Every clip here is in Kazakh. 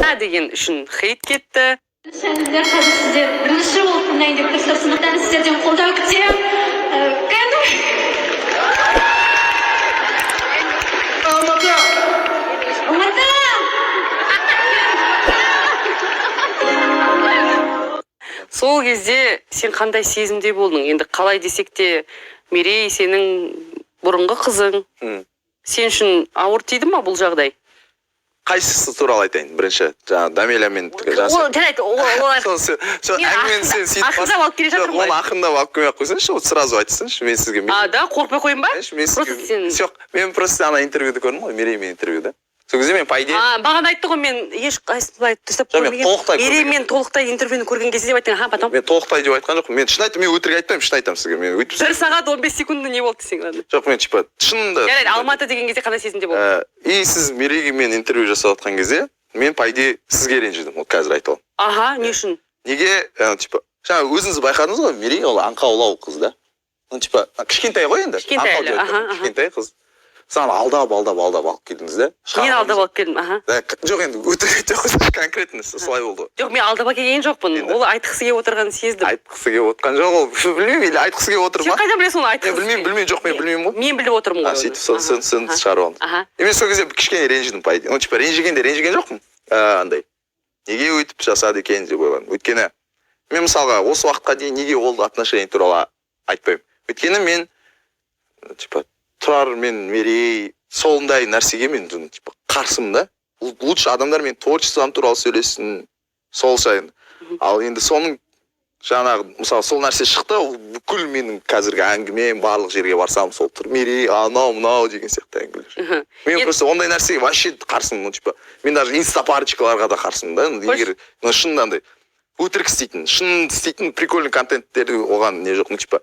Деген үшін хейт кетті. Сендер қазір сіздер бірінші болып тыңдайын деп тұрсыздар, сондықтан сіздерден қолдау күтемін. Кәдімгі Алматы! Алматы! Сол кезде сен қандай сезімде болдың? Енді қалай десек те, Мерей сенің бұрынғы қызың. Сен үшін ауыр тиді ма бұл жағдай? Қайсысы туралы айтайын бірінші? Жаңа Дамелямен Ол жарайды, олар сол Мен әңгімені сен сөйтіп ақырындап алып келе жатырмын Жоқ, ғой. оны ақырындап алып келмей ақ қойсаңшы, вот сразу айтсаңшы, мен сізге А, да, қорықпай қояйын ба? Знаешь, мен сізге Просто сен Жоқ, мен просто ана интервьюді көрдім ғой, Мереймен интервьюда. Сол кезде мен, по идее, А, маған айтты ғой, мен ешқайсысын былай дұрыстап Жоқ, мен көрмеген. толықтай Мерей көрмеген. мен толықтай интервьюні көрген кезде деп айттың, аха, потом. Мен толықтай деп айтқан жоқпын. Мен шын айтамын, мен өтірік айтпаймын, шын айтамын сізге. Мен өйтіп 1 сағат 15 секундта не болды десең, ладно. Жоқ, мен типа шынында. Жарайды, Алматы деген кезде қандай сезімде болдың? И сіз Мерейге мен интервью жасап жатқан кезде, мен, по идее, сізге ренжідім. Вот қазір айта аламын. Аха, не үшін? Неге, типа, жаңа өзіңіз байқадыңыз ғой, Мерей ол аңқаулау қыз да. Ну, типа, кішкентай ғой енді. Кішкентай Аңқау әлі, деп айтпаймын, аха, аха. кішкентай қыз. Саған алдап, алдап, алдап алып келдіңіз да. Мен алдап алып келдім, аха. Да, жоқ, енді өтірік айтпай ақ қойсаңшы, конкретно солай болды ғой. Жоқ, мен алдап әкелген жоқпын. Енді. Ол айтқысы келіп отырғанын сездім. Айтқысы келіп отқан жоқ ол. Білмеймін, или айтқысы келіп отыр Сен ма? қайдан білесің оны айтқысы? Мен білмеймін, білмеймін, жоқ, мен білмеймін ғой. Мен біліп отырмын А, ғой. сөйтіп сол Аха, сын аха. шығарып алдым. Аха. И мен сол кезде кішкене ренжідім, по идее. Ну, типа, ренжігенде ренжіген жоқпын. Андай. Неге өйтіп жасады екен деп ойладым. Өйткені мен мысалға осы уақытқа дейін неге ол отношение туралы айтпаймын? Өйткені мен, типа, Тұрар мен Мерей сондай нәрсеге мен, типа, қарсымын да. Лучше адамдар менің творчеством туралы сөйлессін, сол жайын. Ал енді соның жаңағы, мысалы, сол нәрсе шықты, ол бүкіл менің қазіргі әңгімем, барлық жерге барсам, сол тұр, Мерей, анау, мынау деген сияқты әңгімелер. Мен просто ондай нәрсеге вообще қарсымын, ну, типа, мен даже инстапарочкаларға да қарсымын да. Қойшы. Егер, ну, шын андай өтірік істейтін, шын істейтін прикольный контенттер оған не жоқ, ну, типа,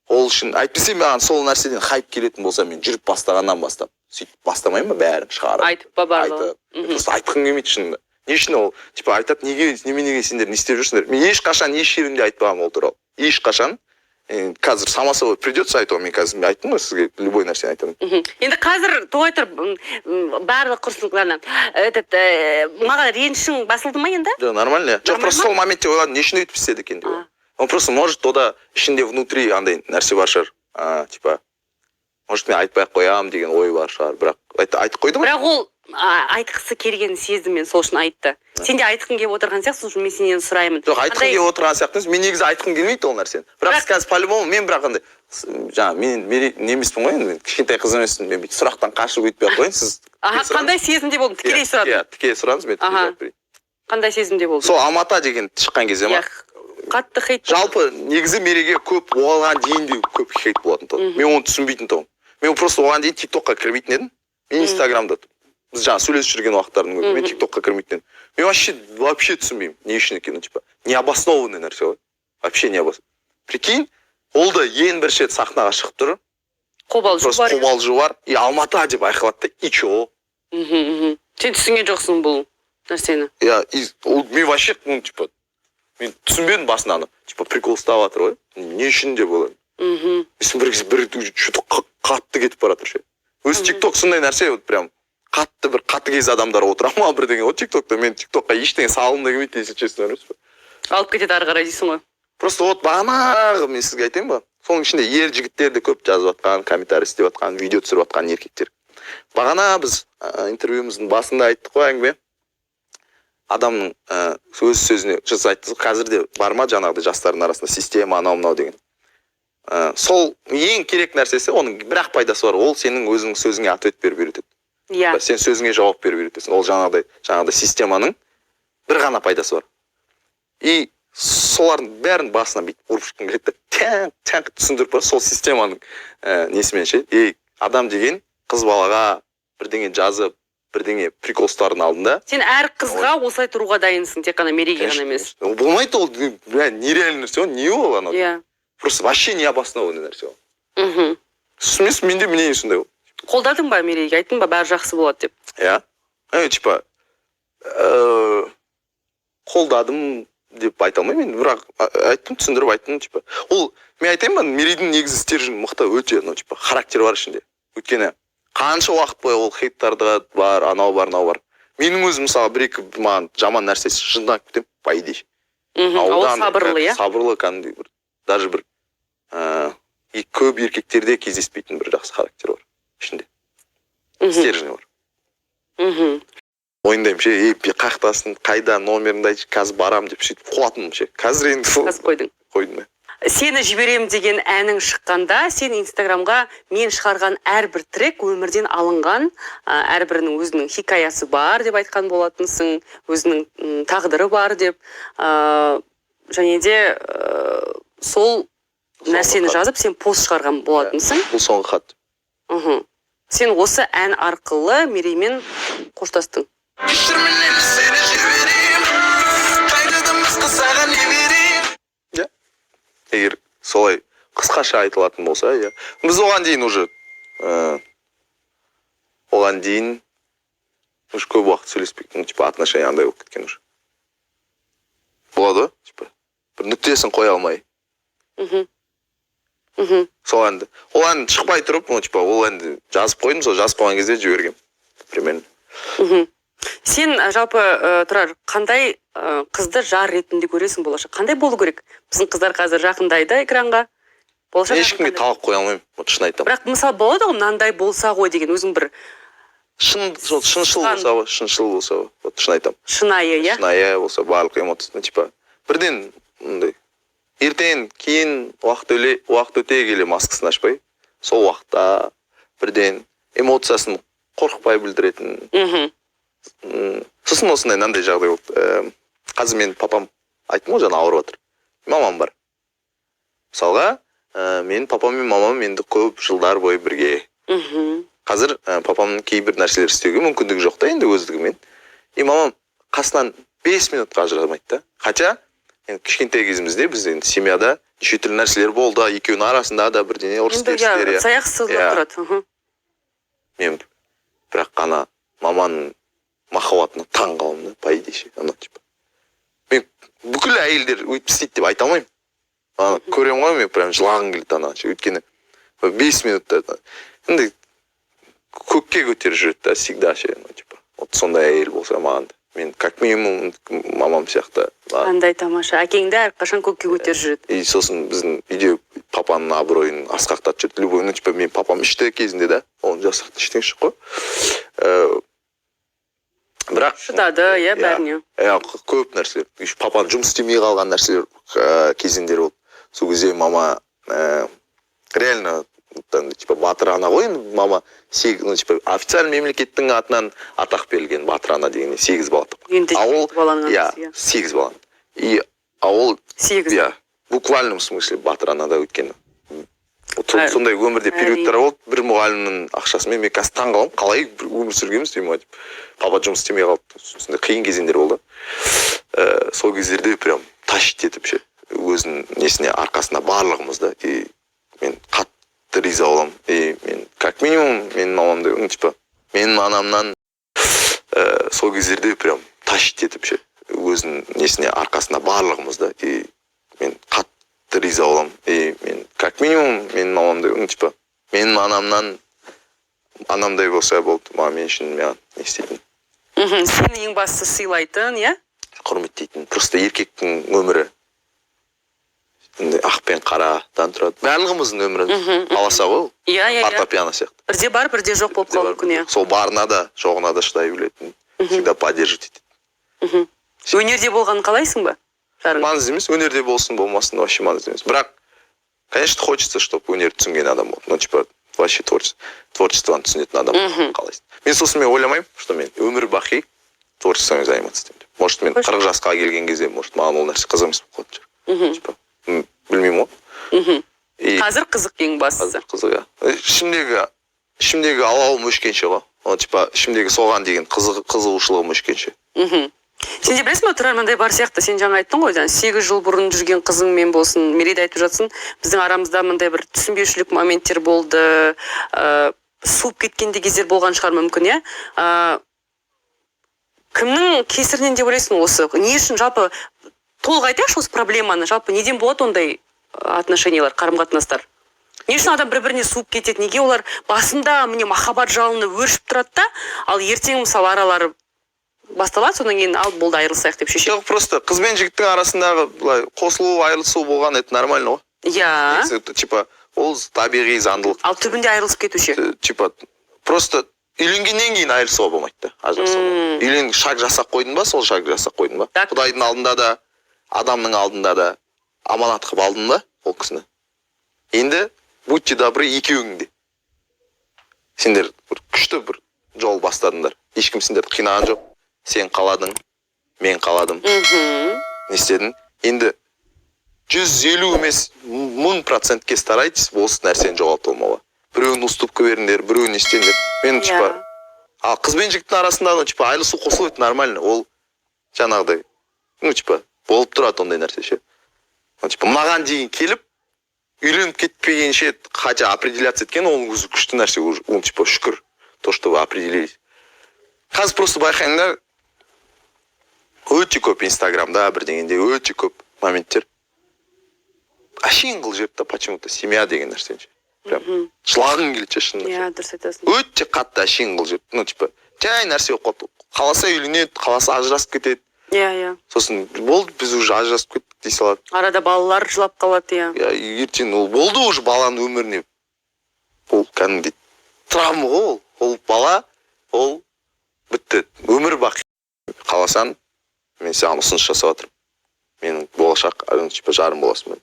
ол үшін әйтпесе маған сол нәрседен хайп келетін болса, мен жүріп бастағаннан бастап сөйтіп бастамаймын ба, бәрін шығарып Айтып па барлығын? айтып. Просто айтқым келмейді шынында. Не үшін ол, типа, айтады, неге, неменеге сендер не істеп жүрсіңдер? Мен ешқашан еш жерімде айтпағанмын ол туралы, ешқашан. Қазір само собой придется айтуға, мен қазір, мен айттым ғой сізге, любой нәрсені айтамын. Енді қазір той тұр, барлық құрсын, ладно. Этот, маған ренішің басылды ма енді? Жоқ, нормально. Жоқ, Нормально просто ма? сол моментте ойладым, не үшін өйтіп істеді екен деп. А. Он просто, может, ода ішінде, внутри андай нәрсе бар шығар. А, типа, может, мен айтпай ақ қоямын деген ой бар шығар, бірақ айтып қойды ғой. Бірақ ол айтқысы келгенін сездім мен, сол үшін айтты. Сен де айтқың келіп отырған сияқты, сол үшін мен сенен сұраймын. Жоқ, айтқым Қандай- келіп отырған сияқты емес, мен негізі айтқым келмейді ол нәрсені, бірақ қазір по любому мен, бірақ андай жаңа мен не емеспін ғой енді, мен кішкентай қыз емеспін, мен бүйтіп сұрақтан қашып өйтпей ақ қояйын, сіз Аха, тікелей қандай сезімде болдың? Тікелей сұраңыз. сұрадым. Иә, тікелей сұраңыз, мен тікелей Аха. жауап берейін. Қандай сезімде болдың? Сол Алматы деген шыққан кезде ма? Иә, қатты хейт болды. Жалпы негізі Мерейге көп, оған дейін де көп хейт болатын тұғын. Мен оны түсінбейтін тұғым. Мен просто оған дейін Тик Токқа кірмейтін едім. Мен Инстаграмда біз жаңа сөйлесіп жүрген уақыттардың өзінде мен Тик Токқа кірмейтін едім. Мен вообще түсінбеймін, не үшін екенін, типа, необоснованный нәрсе ғой. Вообще необоснованный. Прикинь, ол да ең бірінші рет сахнаға шығып тұр. Қобалжу Просто бар. қобалжу бар. И Алматы деп айқайлады да, и чё? Сен түсінген жоқсың бұл нәрсені. Иә, и ол мен вообще, ну, типа, мен түсінбедім басында аны. Типа, прикол ұстап жатыр ғой. Не үшін деп ойладым. Сосын бір кезде бір что-то қатты кетіп бара жатыр ше. Өзі Тик Ток сондай нәрсе, вот прям қатты бір қатыгез адамдар отыра ма бірдеңе ғой Тик Токта. Мен Тик Токқа ештеңе салғым да келмейді, если честно, емес пе? Алып кетеді ары қарай дейсің ғой. Просто вот бағанағы мен сізге айтайын ба? Соның ішінде ер жігіттер де көп жазып жатқан, комментарий істеп жатқан, видео түсіріп жатқан еркектер. Бағана біз интервьюміздің басында айттық қой әңгіме. Адамның өз сөзіне сіз айттыңыз, қазір де бар ма жаңағыдай жастардың арасында система анау мынау деген. Сол ең керек нәрсесі, оның бір ақ пайдасы бар, ол сенің өзіңнің сөзіңе ответ беріп үйретеді. Сен сөзіңе жауап беріп үйретесің. Ол жаңағыдай системаның бір ғана пайдасы бар. И солардың бәрін басына бүйтіп ұрып шыққым келеді да, тәңк тәңк түсіндіріп бар сол системаның несімен ше. Ей, адам деген қыз балаға бірдеңе жазып, бірдеңе прикол ұстардың алдында. Сен әр қызға осылай тұруға дайынсың, тек қана Мерейге ғана емес. Ол болмайды, ол, бля, нереальный нәрсе ғой, не ол анау? Просто вообще необоснованный нәрсе ол. Сосын менде мнение сондай ол. Қолдадың ба Мерейге, айттың ба бәрі жақсы болады деп? Иә. Типа, қолдадым деп айта алмаймын енді, бірақ айттым, түсіндіріп айттым, типа. Ол, мен айтайын ба, Мерейдің негізі стержень мықты өте, ну, типа, характері бар ішінде. Өйткені қанша уақыт бойы ол хейттарды бар, анау бар, мынау бар. Менің өзім, мысалы, бір екі маған жаман нәрсесі, жынданып кетемін, по идее. Ал ол Одан сабырлы, иә. Сабырлы, кәдімгідей бір даже бір көп еркектерде кездеспейтін бір жақсы характер бар ішінде, стержень бар. Мойындаймын ше, ей, қаяқтасың, қайда, номеріңді айтшы, қазір барамын деп, сөйтіп қуатынмын ше. Қазір енді сол Қазір қойдың. Қойдым, иә. «Сені жіберем» деген әнің шыққанда, сен Инстаграмға «Мен шығарған әрбір трек өмірден алынған, әрбірінің өзінің хикаясы бар» деп айтқан болатынсың, өзінің тағдыры бар деп. Және де сол Соңғы нәрсені хат. жазып, сен пост шығарған болатынсың. Бұл соңғы хат. Сен осы ән арқылы Мереймен қоштастың. Кешір мені, сені жіберем. Қайтадан басқа саған не берем? Иә, егер солай қысқаша айтылатын болса, иә. Біз оған дейін уже оған дейін уже көп уақыт сөйлеспей, ну, типа, отношения андай болып кеткен уже болады ғой, типа, бір нүктесін қоя алмай. мхм мхм Сол әнді, ол ән шықпай тұрып, ну, типа, ол әнді жазып қойдым, сол жазып қойған кезде жібергенмін примерно. Сен жалпы, Тұрар, қандай қызды жар ретінде көресің болашақ? Қандай болу керек? Біздің қыздар қазір жақындайды экранға. Болашақ Мен жарың ешкімге қандай? талап қоя алмаймын, вот шын айтамын. Бірақ, мысалы, болады ғой, мынандай болса ғой деген өзің бір Шын, сол шыншыл болса ғой, шыншыл болса ғой, вот шын айтамын. Шынайы, иә. Шынайы болса, барлық эмоция, ну, типа, бірден мындай ертең кейін уақыт өте келе маскасын ашпай, сол уақытта бірден эмоциясын қорықпай білдіретін. Сосын осындай мынандай жағдай болды. Қазір менің папам, айттым ғой жаңа, ауырып жатыр, мамам бар. Мысалға, менің папам мен мамам енді көп жылдар бойы бірге. Қазір папамның кейбір нәрселер істеуге мүмкіндігі жоқ та енді өздігімен, и мамам қасынан 5 минутқа ажырамайды да. Хотя енді кішкентай кезімізде біз енді семьяда неше түрлі нәрселер болды, екеуінің арасында да бірдеңе, ұрыс Енді керістер, иә, иә. Саяқ сызылып тұрады. Мен бірақ ана маманың махаббатына таң қаламын да, по идее ше. Ана, типа, мен бүкіл әйелдер өйтіп істейді деп айта алмаймын. Ана көремін ғой, мен прям жылағым келеді ана ше, өйткені 5 минутта енді көкке көтеріп жүреді да всегда ше. Ну, типа, вот сондай әйел болса маған да, мен как минимум мамам сияқты маған. Қандай тамаша, әкеңді әрқашан көкке көтеріп жүреді. И сосын біздің үйде папаның абыройын асқақтатып жүрді любой. Ну, типа, мен папам ішті кезінде да, оның жасыратын ештеңесі жоқ қой. Бірақ Шыдады, иә, бәріне. Иә, көп нәрселер. Еще папаның жұмыс істемей қалған нәрселер, кезеңдер болды. Сол кезде мама реально там, типа, батыр ана ғой енді мама. Сегіз, ну, типа, официально мемлекеттің атынан атақ берілген батыр ана деген, сегіз бала тапқан. Енді А ол жеті баланың иә. анасы, иә. Сегіз баланың. И а ол Сегіз. Иә, в буквальном смысле батыр ана да, өйткені вот сондай өмірде периодтар болды. Бір мұғалімнің ақшасымен, мен қазір таң қаламын, қалай бір өмір сүргенбіз деймін ғой деп. Папа жұмыс істемей қалды, сондай қиын кезеңдер болды. Сол кездерде прям тащить етіп ше, өзінің несіне, арқасына барлығымызды, и мен қатты риза боламын. И мен как минимум менің мамамды, ну, типа, менің анамнан сол кездерде прям тащить етіп ше, өзінің несіне, арқасына барлығымызды, и мен қатты риза боламын. И мен как минимум менің мамамды, ну, типа, менің анамнан, анамдай болса болды маған, мен үшін, маған не істейтін. Сені ең бастысы сыйлайтын, иә. Құрметтейтін. Просто еркектің өмірі андай ақ пен қарадан тұрады, барлығымыздың өміріміз полоса ғой ол, иә иә иә фортепиано сияқты. Бірде бар, бірде жоқ болып Бірде қалуы бар, мүмкін, иә. Сол барына да, жоғына да шыдай білетін, всегда поддерживать ететін. Өнерде болғанын қалайсың ба, жарың? Маңызды емес, өнерде болсын, болмасын, вообще маңызды емес. Бірақ, конечно, хочется, чтобы өнер түсінген адам болды, ну, типа, вообще творчествоны түсінетін адам қалайсың. Мен сосын мен ойламаймын, что мен өмір бақи творчествомен заниматься етемін деп. Может, мен 40 жасқа келген кезде, может, маған ол нәрсе қызық емес болып қалатын шығар, типа, білмеймін ғой. И Қазір қызық ең бастысы. Қазір қызық, иә. Ішімдегі алауым өшкенше ғой, ол, типа, ішімдегі соған деген қызығушылығым өшкенше. Сен де білесің ба, Тұрар, мынандай бар сияқты. Сен жаңа айттың ғой, жаңа 8 жыл бұрын жүрген қызыңмен болсын, Мерей де айтып жатсың, біздің арамызда мындай бір түсінбеушілік моменттер болды, суып кеткен де кездер болған шығар мүмкін, иә. Кімнің кесірінен деп ойлайсың осы? Не үшін, жалпы, толық айтайықшы осы проблеманы. Жалпы, неден болады ондай отношениялар, қарым қатынастар? Не үшін адам бір біріне суып кетеді? Неге олар басында, міне, махаббат жалыны өршіп тұрады да, ал ертең, мысалы, аралары Басталады, содан кейін ал, болды, айырылысайық деп шешеді. Жоқ, просто қыз бен жігіттің арасындағы былай қосылу, айырылысу болған, это нормально ғой. Негізі, типа, ол табиғи заңдылық. Ал түбінде айырылысып кету ше? Типа, просто үйленгеннен кейін айырылысуға болмайды да, ажырасуға болмайды. Үйлен шаг жасап қойдың ба, сол шаг жасап қойдың ба, құдайдың алдында да, адамның алдында да аманат қылып алдың ба ол кісіні, енді будьте добры, екеуің де, сендер бір күшті бір жол бастадыңдар, ешкім сендерді қинаған жоқ, сен қаладың, мен қаладым. Не істедің енді, 150 емес, 1000%-ке старайтесь осы нәрсені жоғалтып алмауға. Біреуін уступка беріңдер, біреуін не істеңдер. Мен типа, ал қыз бен жігіттің арасында, ну, типа, айырылысу, қосылу, это нормально. Ол жаңағыдай, ну, типа, болып тұрады ондай нәрсе ше. Ну, типа, мынаған дейін келіп, үйленіп кетпегенше, хотя определяться еткен, оның өзі күшті нәрсе уже. Ол, типа, шүкір, то, что вы определились. Қазір просто байқаймын да, өте көп инстаграмда, бірдеңеде өте көп моменттер әшейін қылып жіберді да почему то семья деген нәрсені ше. Прям жылағың келеді ше, шынында ше. Иә, дұрыс айтасың. Өте қатты әшейін қылып жіберді. Ну, типа, жай нәрсе болып қалды: қаласа үйленеді, қаласа ажырасып кетеді. иә иә Сосын болды, біз уже ажырасып кеттік дей салады. Арада балалар жылап қалады, иә. Иә, ертең ол болды уже, баланың өміріне ол кәдімгідей травма ғой. Ол бала, ол бітті, өмір бақи. Қаласаң, мен саған ұсыныс жасап жатырмын, менің болашақ, типа, жарым боласың мен.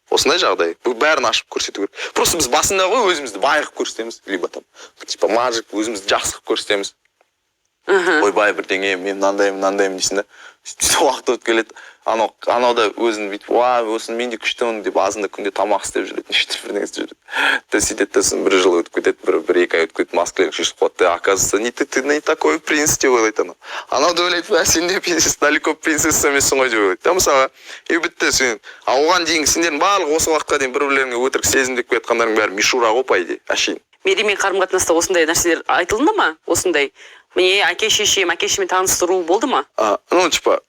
Осындай жағдай. Бұл бәрін ашып көрсету керек. Просто біз басында ғой өзімізді бай қылып көрсетеміз, либо там, типа, мажик, өзімізді жақсы қылып көрсетеміз. Ойбай, бірдеңе, мен мынандаймын, мынандаймын дейсің да. Сөйтіп уақыт өтіп келеді, анау да өзін бүйтіп, уа, осыны мен де күштімін деп, азында күнде тамақ істеп жүреді, неше түрлі бірдеңе істеп жүреді да. Сөйтеді да, сосын бір жыл өтіп кетеді, бір екі ай өтіп кетеді, маскалар шешіліп қалады да. Оказывается, не ты, ты не такой принц деп ойлайды анау. Анау да ойлайды: мә, сен де принцесса, далеко принцесса емессің ғой деп ойлайды да, мысалға. И бітті сен. А оған дейінгі сендердің барлық осы уақытқа дейін бір бірлеріңе өтірік сезімдеп келе жатқандарың бәрі мишура ғой, по идее, әшейін. Мереймен қарым қатынаста осындай нәрселер айтылды ма? Осындай, міне, әке шешем, әке шешемен таныстыру болды ма? А, ну, типа,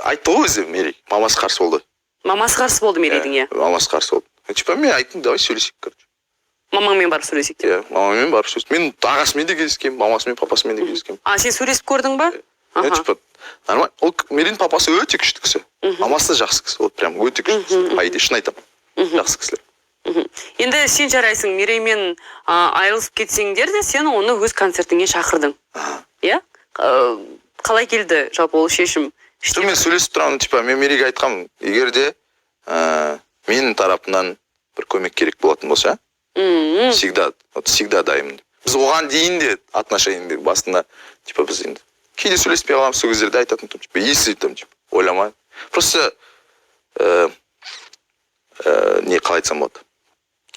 айтты ғой өзі Мерей, мамасы қарсы болды. Мамасы қарсы болды Мерейдің, иә? Мамасы қарсы болды. Ну, типа, мен айттым: давай сөйлесейік, короче. Мамаңмен барып сөйлесейік деп. Иә, мамамен барып сөйлестім. Мен ағасымен де кездескенмін, мамасымен, папасымен де кездескенмін. А, сен сөйлесіп көрдің ба? Иә, типа, нормально. Ол Мерейдің папасы өте күшті кісі, мамасы да жақсы кісі. Вот прям өте күшті кісі, по идее, шын айтамын, жақсы кісілер. Енді сен жарайсың, Мереймен айырылысып кетсеңдер де, сен оны өз концертіңе шақырдың, иә? Қалай келді жалпы ол шешім? Жоқ, мен сөйлесіп тұрамын. Типа, мен Мерейге айтқанмын: егер де менің тарапымнан бір көмек керек болатын болса, всегда, вот всегда дайынмын. Біз оған дейін де отношениеде басында, типа, біз енді кейде сөйлеспей қаламыз, сол кездерде айтатын тұғым, типа, если там, типа, ойлама просто, не, қалай айтсам болады.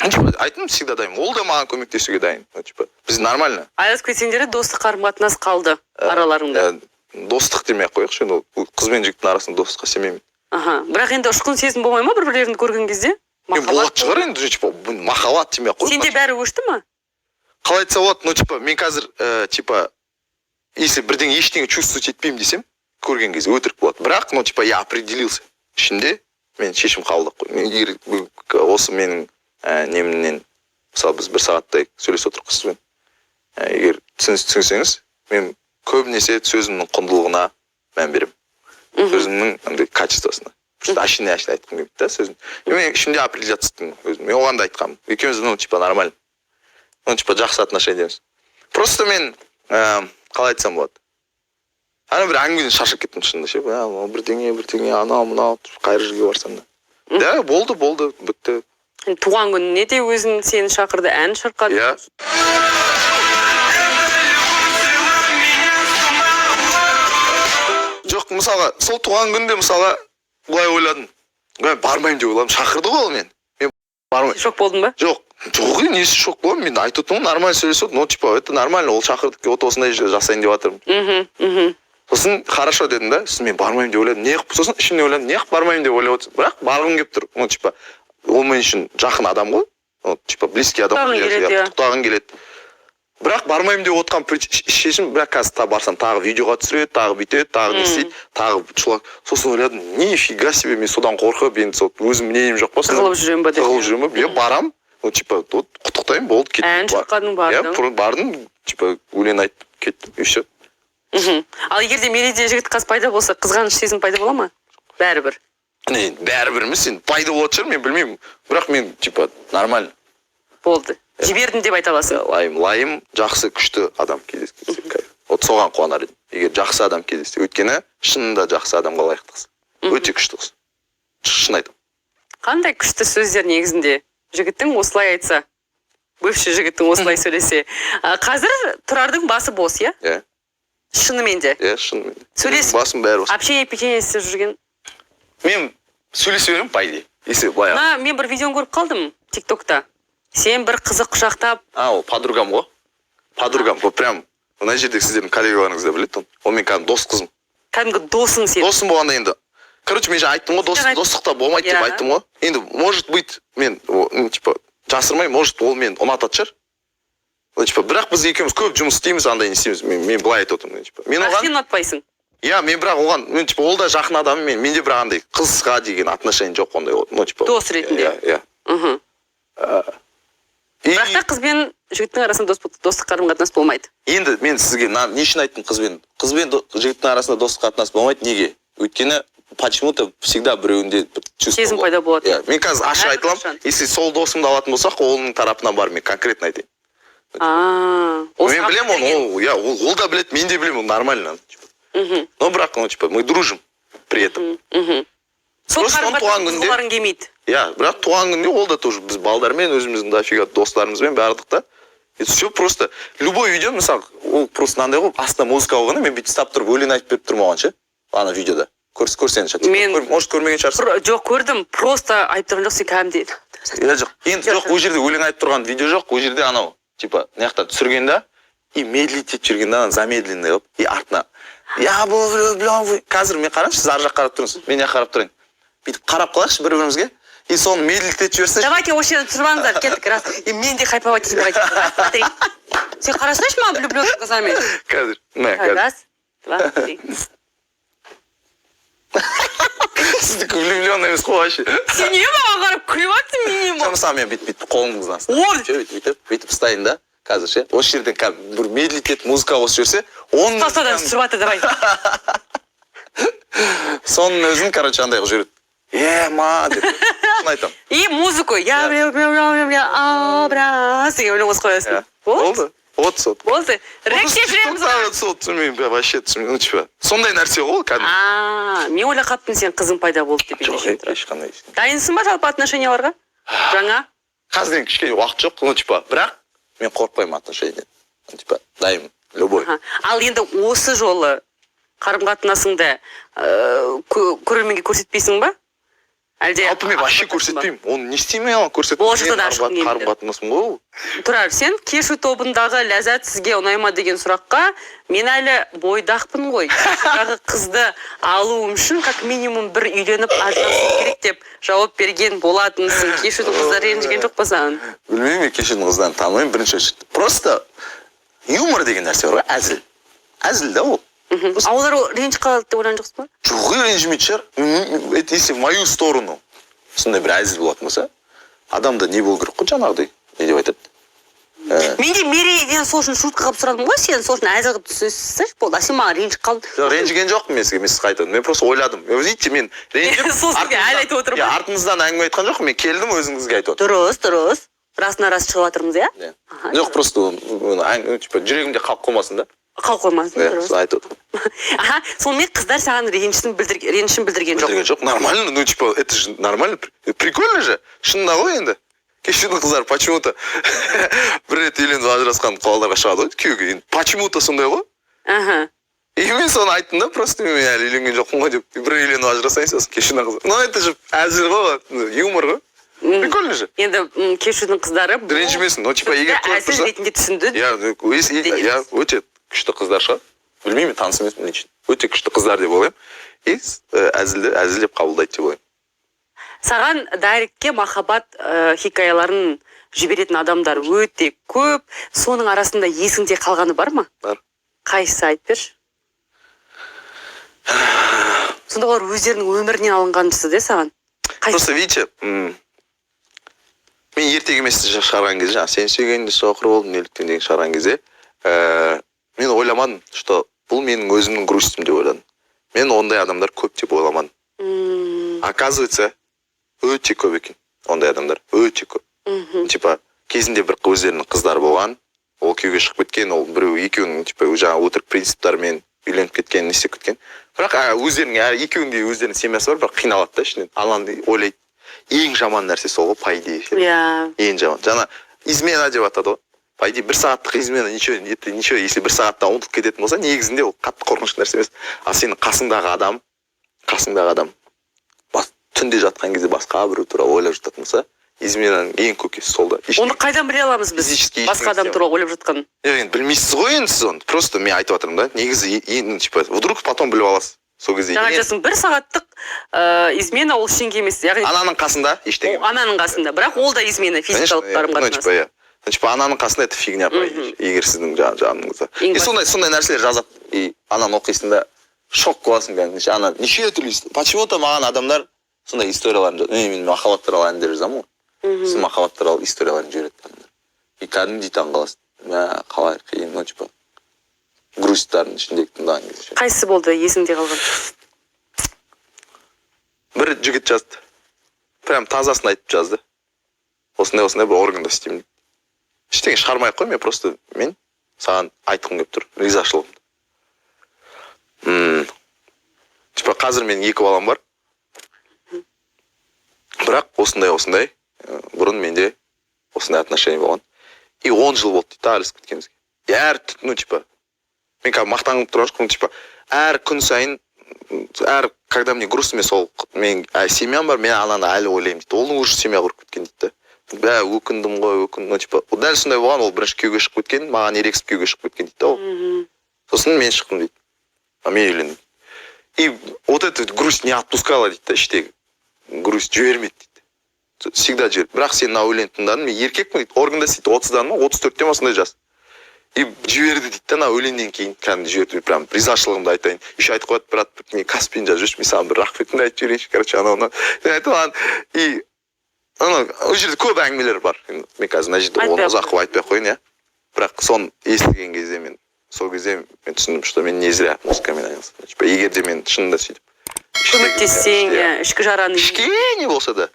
Ну, типа, айттым: всегда дайынмын, ол да маған көмектесуге дайын. Ну, типа, біз нормально. Айырылысып кетсеңдер де, достық қарым қатынас қалды араларыңда? Достық демей ақ қояйықшы енді, ол қыз бен жігіттің арасында достыққа сенбеймін. Аха, бірақ енді ұшқын сезім болмай ма бір бірлеріңді көрген кезде? Енді болатын шығар енді, типа, махаббат демей ақ қой. Сенде бәрі өшті ма? Қалай айтса болады, ну, типа, мен қазір, типа, если бірдеңе, ештеңе чувствовать етпеймін десем көрген кезде, өтірік болады. Бірақ, ну, типа, я определился, ішімде мен шешім қабылдап қойдым. Мен егер осы менің немнен, мысалы, біз бір сағаттай сөйлесіп отырмық сізбен, егер түсінсеңіз, мен көбінесе сөзімнің құндылығына мән беремін, сөзімнің андай качествосына. Просто әшейін әшейін айтқым келмейді да сөзін. И мен ішімде определяться еттім өзім. Мен оған да айтқанмын: екеуміз, ну, типа, нормально, ну, типа, жақсы отношениядамыз. Просто мен, қалай айтсам болады, ана бір әңгімеден шаршап кеттім шынында ше. Мынау бірдеңе, бірдеңе, анау мынау, қай жерге барсам да, да, болды, болды, бітті. Туған күніне де өзін сені шақырды, ән шырқады. Иә. Жоқ, мысалға, сол туған күнде, мысалға, былай ойладым: мен бармаймын деп ойладым. Шақырды ғой ол мені, мен бармаймын. Шок болдың ба? Жоқ, енді несі шок боламын? Мен айтып отырмын ғой, нормально сөйлесіп отырмын. Ну, типа, это нормально, ол шақырды, вот осындай жасайын деп жатырмын. мхм мхм Сосын хорошо дедім да. Сосын мен бармаймын деп ойладым. Не қылып, сосын ішімнен ойладым: не қылып бармаймын деп ойлап отырсың? Бірақ барғым келіп тұр. Ну, типа, ол мен үшін жақын адам ғой, ну, типа, близкий адам. Құттықтағың келеді, иә. Құттықтағың келеді. Бірақ бармаймын деп отқан шешім. Бірақ қазір барсам, тағы видеоға түсіреді, тағы бүйтеді, тағы не істейді, тағы шулап. Сосын ойладым: нифига себе, мен содан қорқып, енді сол өзім мнением жоқ па сонда? Тығылып жүремін ба деп. Тығылып жүремін ба? Иә, барамын, ну, типа, вот құттықтаймын, болды, кеттім. Ән шырқадың, Иә. Бардың. Бардым, типа, өлең айтып кеттім, и все. Ал егер де Мерейде жігіт қыз пайда болса, қызғаныш сезім пайда бола ма бәрібір? Не, бәрібір емес енді, пайда болатын шығар, мен білмеймін, бірақ мен типа нормально. Болды, жібердім деп айта аласың. Лайым, Лайым жақсы, күшті адам кездескен кезде, кайф. Вот соған қуанар едім, егер жақсы адам кездессе, өйткені шынында жақсы адамға лайықты қыз, өте күшті қыз, шын айтамын. Қандай күшті сөздер! Негізінде жігіттің осылай айтса, бывший жігіттің осылай сөйлесе. А, қазір Тұрардың басы бос, иә? Иә. Шынымен де? Иә, шынымен де. Сөйлесіп- Басым бәрі бос. Общение, печенье істеп жүрген. Мен сөйлесе беремін, по идее, если былай. Мына мен бір видеоны көріп қалдым Тик Токта, сен бір қызы құшақтап. А, ол подругам ғой, подругам вот прям мына жердегі сіздердің коллегаларыңыз да біледі оны. Ол менің кәдімгі дос қызым. Кәдімгі досың сен. Досым болғанда енді, короче, мен жаңа айттым ғой, дос, Жаңа айттың. достықта болмайды деп айттым ғой. Енді, может быть, мен ну, типа, жасырмаймын, может, ол мені ұнататын шығар. Ну, типа, бірақ біз екеуміз көп жұмыс істейміз, андай не істейміз. Мен былай айтып отырмын, ну, типа, мен Бірақ оған сен ұнатпайсың. Иә, мен бірақ оған, мен типа, ол да жақын адам, мен менде бірақ андай қызға деген отношение жоқ ондай, ну, типа. Дос ретінде. Иә. Бірақ та қыз бен жігіттің арасында достық қарым қатынас болмайды. Енді мен сізге не үшін айттым, қыз бен жігіттің арасында достық қатынас болмайды неге? Өйткені почему то всегда біреуінде бір чувство Сезім пайда болады. Иә, мен қазір ашық айта аламын. Әрқашан. Если сол досымды алатын болсақ, оның тарапынан бар, мен конкретно айтайын. А, ол Мен саған білемін оны. білдірген. Ол, иә, ол да біледі, мен де білемін, ол нормально, типа. Но бірақ, ну, типа, мы дружим при этом. Сол Просто қарым оның туған қатынас күнінде- бұзғыларың келмейді. Иә, бірақ туған күнде ол да тоже, біз балдармен, өзіміздің дофига достарымызбен бардық та. Это все просто любой видео, мысалы, ол просто мынандай ғой, астына музыка қойғанда, мен бүйтіп ұстап тұрып, өлең айтып беріп тұрмын оған ше, ана видеода көрсеңіз. Может, көрмеген шығарсың. Жоқ, көрдім, просто айтып тұрған жоқ, сен кәдімгідей. Иә, жоқ енді, жоқ, ол жерде өлең айтып тұрған видео жоқ. Ол жерде анау, типа, мына жақта түсірген да и медлить етіп жүрген да, ана замедленный қылып, и артына «Я был влюблен в». Қазір мен, қараңызшы, сіз ар жаққа қарап тұрыңыз, мен мына жаққа қарап тұрайын, бүйтіп қарап қалайықшы бір бірімізге и соны медлить етіп жіберсеңші. Давайте осы жерде түсіріп алыңыздар, кеттік. Раз, и мен де хайповать етіп. Раз, два, три. Сен қарасайшы маған влюбленный глазами. Қазір, мә, қазір. Раз, два, три. Сіздікі влюбленный емес қой вообще. Сен неге маған қарап күліп жатырсың менен? Жоқ, мысалы, мен бүйтіп, бүйтіп қолыңыздың астына Ой! ше, бүйтіп, бүйтіп, бүйтіп ұстайын да қазір ше, осы жерден кәдімгі бір медлить етіп музыка қосып жіберсе, оның Тастадан түсіріп жатыр, давай. Соның өзін, короче, андай қылып жібереді, е ма деп, шын айтамын. И музыку «Я влюблен» деген өлең қосып қоясың. Болды. Болды, вот сол. Болды, рэкке жүреміз. Сол түсінбеймін, вообще түсінбеймін. Ну, типа, сондай нәрсе ғой ол кәдімгі. А, мен ойлап қалыппын, сен қызың пайда болды деп. Жоқ. Ендеше, Тұрар. Ешқандай. Дайынсың ба жалпы отношенияларға жаңа? Қазір енді кішкене уақыт жоқ, ну, типа, бірақ мен қорықпаймын отношенияден. Ну, типа, дайынмын любой. Аха. Ал енді осы жолы қарым қатынасыңды көрерменге көрсетпейсің ба, әлде Жалпы мен вообще ашық айтасың ба? көрсетпеймін оны. Не істеймін мен оған көрсетіп? Болашақта да ашқың келмейді. Қарым қатынасым ғой ол. Тұрар, сен «Кешу» тобындағы Ләззат сізге ұнай ма деген сұраққа: «Мен әлі бойдақпын ғой, кешудағы қызды алуым үшін как минимум бір үйленіп ажырасу керек», — деп жауап берген болатынсың. Кешудің қыздары ренжіген жоқ па саған? Білмеймін, мен Кешудің қыздарын танымаймын бірінші очередь. Просто юмор деген нәрсе бар ғой, әзіл, әзіл да ол. А олар ренжіп қалады деп ойлаған жоқсың ба? Жоқ, ренжімейтін шығар. Это если в мою сторону сондай бір әзіл болатын болса, адамда не болу керек қой, жаңағыдай, не деп айтады? Мен де Мерейден сол үшін шутка қылып сұрадым ғой, сен сол үшін әзіл қылып түсінсеңші, болды. А сен маған ренжіп қалдың. Жоқ, ренжіген жоқпын мен сізге. Мен сізге айтып, мен просто ойладым. Вы видите, мен ренжіп Сол сізге әлі айтып отырмын. Иә, артыңыздан әңгіме айтқан жоқпын, мен келдім, өзіңізге айтып отырмын. Дұрыс, дұрыс, расына рас шығып жатырмыз, иә. Иә. Аха. Жоқ, просто оны типа, жүрегімде қалып қоймасын да. Қалып қоймасын. Иә. Дұрыс. Соны айтып отырмын. Аха, сонымен қыздар саған ренішін білдірген жоқ? Білдірген жоқ, нормально. Ну, типа, это же нормально, прикольно же, шынында ғой. Енді Кешудің қыздары почему то бір рет үйленіп ажырасқан балаларға шығады ғой күйеуге енді, почему то сондай ғой. И мен соны айттым да, просто мен әлі үйленген жоқпын ғой деп, бір үйленіп ажырасайын, сосын Кешудің қызы. Ну, это же әзіл ғой, ну, юмор ғой, прикольно же. Енді Кешудің қыздары бұл Ренжімесін, ну, типа, егер көріп әзіл тұрса. ретінде түсінді. Иә, ну, Деген. иә, өте күшті қыздар шығар, білмеймін, таныс емеспін лично. Өте күшті қыздар деп ойлаймын и әзілді әзіл деп қабылдайды деп ойлаймын. Саған директке махаббат хикаяларын жіберетін адамдар өте көп. Соның арасында есіңде қалғаны бар ма? Бар. Қайсысы, айтып берші. Сонда олар өздерінің өмірінен алынған де саған. Қайсысы? Просто видите, мен «Ертегі емес» шығарған кезде, жаңағы «Сені сүйгенде соқыр болдым неліктен» деген шығарған кезде, мен ойламадым, что Бұл менің өзімнің грусть ім деп ойладым мен. Ондай адамдар көп деп ойламадым. Оказывается, өте көп екен ондай адамдар, өте көп. Типа, кезінде бір өздерінің қыздары болған, ол күйеуге шығып кеткен, ол біреу, екеуінің, типа, жаңағы өтірік принциптарымен үйленіп кеткен, не істеп кеткен. Бірақ өздерінің, екеуінің де өздерінің семья сы бар, бірақ қиналады да ішінен, ананы ойлайды. Ең жаман нәрсе сол ғой, по идее ше. Ең жаман жаңа измена деп атады ғой. По идее, бір сағаттық измена ничего, это ничего. Если бір сағатта ұмытылып кететін болса, негізінде ол қатты қорқынышты нәрсе емес. Ал сенің қасыңдағы адам түнде жатқан кезде басқа біреу туралы ойлап жататын болса, изменаның ең көкесі сол да. Оны қайдан біле аламыз біз, Физически басқа адам ештеңе. туралы ойлап жатқанын? Жоқ, енді білмейсіз ғой енді сіз оны. Просто мен айтып жатырмын да, негізі ну, типа, вдруг потом біліп аласыз сол кезде. Жаңа айтасың, бір сағаттық измена ол ештеңе емес, яғни Ананың қасында ештеңе. Ол ананың қасында, бірақ ол да измена, физикалық Конечно, қарым ну, қатынас. типа, иә. Ну, типа, ананың қасында это фигня, по идее, егер сіздің жаныңызда. Ең И сондай нәрселер жазады, и ананы оқисың да, шок боласың кәдімгі. Ана неше түрлі, почему то маған адамдар сондай историяларын жазады. Мен махаббат туралы әндер жазамын ғой. Сосын махаббат туралы историяларын жібереді адамдар, и кәдімгідей таңқаласың: мә, қалай қиын. Ну, типа, грусть тардың ішіндегі тыңдаған кезде ше. Қайсысы болды есіңде қалған? Бір жігіт жазды, прям тазасын айтып жазды: осындай осындай бір органда істеймін дейді. Ештеңе шығармай ақ қой, мен просто, мен саған айтқым келіп тұр ризашылығымды. Типа, қазір менің екі балам бар, бірақ осындай осындай бұрын менде осындай отношение болған, и 10 жыл болды дейді да айырылысып кеткенімізге. И әр, ну, типа, мен қазір мақтанып тұрған жоқпын, типа, әр күн сайын, әр когда мне грустно, мен сол, мен семья м бар, мен ананы әлі ойлаймын дейді. Ол уже семья құрып кеткен дейді да. Бә, өкіндім ғой, өкіндім. Ну, типа, дәл сондай болған. Ол бірінші күйеуге шығып кеткен, маған ерегісіп күйеуге шығып кеткен дейді да ол. Сосын мен шықтым дейді, а мен үйлендім, и вот эта грусть не отпускала дейді да, іштегі грусть жібермеді дейді, всегда жіберді. Бірақ сен мына өлеңді тыңдадым, мен еркекпін дейді, органда істейді, 30-дан ма, 34-те ма, сондай жас, и жіберді дейді да. Ана өлеңнен кейін кәдімгі жіберді, прям ризашылығымды айтайын. Еще айтып қояды: «Брат, мен Каспиін жазып жіберші, мен саған бір рахметімді айтып жіберейінші». Короче, анау мынау мен айтамын маған. И анау ол жерде көп әңгімелер бар. Енді мен қазір мына жерде оны Айтпай ақ ұзақ қылып айтпай ақ қояйын, иә. Бірақ соны естіген кезде, мен сол кезде мен түсіндім, что мен не зря музыкамен айналыстым. Типа, егер де мен шынында сөйтіп Көмектессең, иә, ішкі жараны кішкене болса да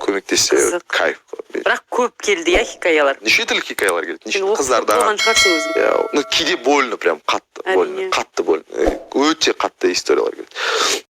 көмектессе. Қызық. Кайф. Бірақ көп келді, иә, хикаялар? Неше түрлі хикаялар келді, неше Сен оқып қыздардан. болған шығарсың өзің. Иә, ну, кейде больно, прям қатты больно. Әрине. Қатты больно, өте қатты историялар келді.